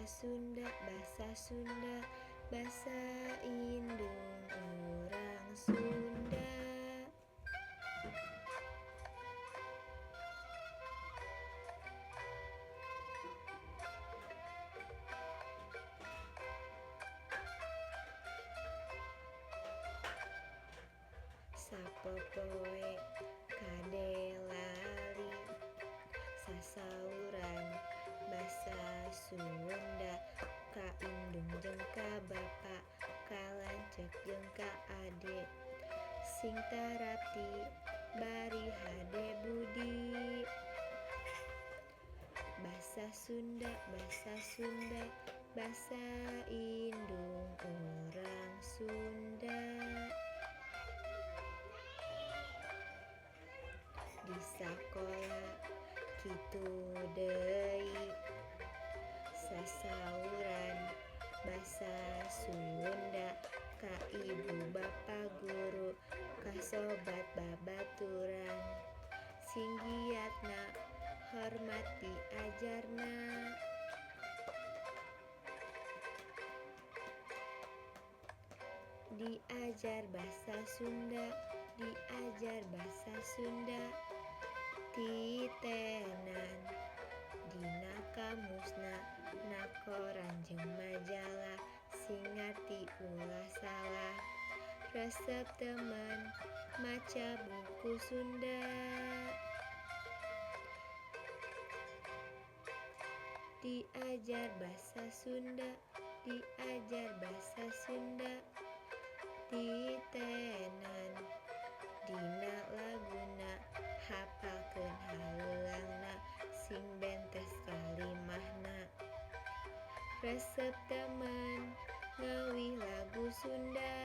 Basa Sunda, basa Sunda, basa indung urang Sunda. Sapopoe kade lali sasauran basa Sunda ka indung jeung ka bapa, ka lanceuk jeung ka ade, sing tarapti bari hade budi. Basa Sunda, basa Sunda, basa indung urang Sunda. Di sakola kitu deui sasauran basa Sunda ka ibu bapa guru, ka sobat babaturan, sing giatna hormat diajarna. Diajar basa Sunda, diajar basa Sunda, titenan dina kamusna, na koran jeung majalah, sing ngarti ulah salah. Resep temen maca buku Sunda. Diajar basa Sunda, diajar basa Sunda, titenan dina laguna, hapalkeun haleulangna, sing bentes kalimahna. Resep temen ngawih lagu Sunda.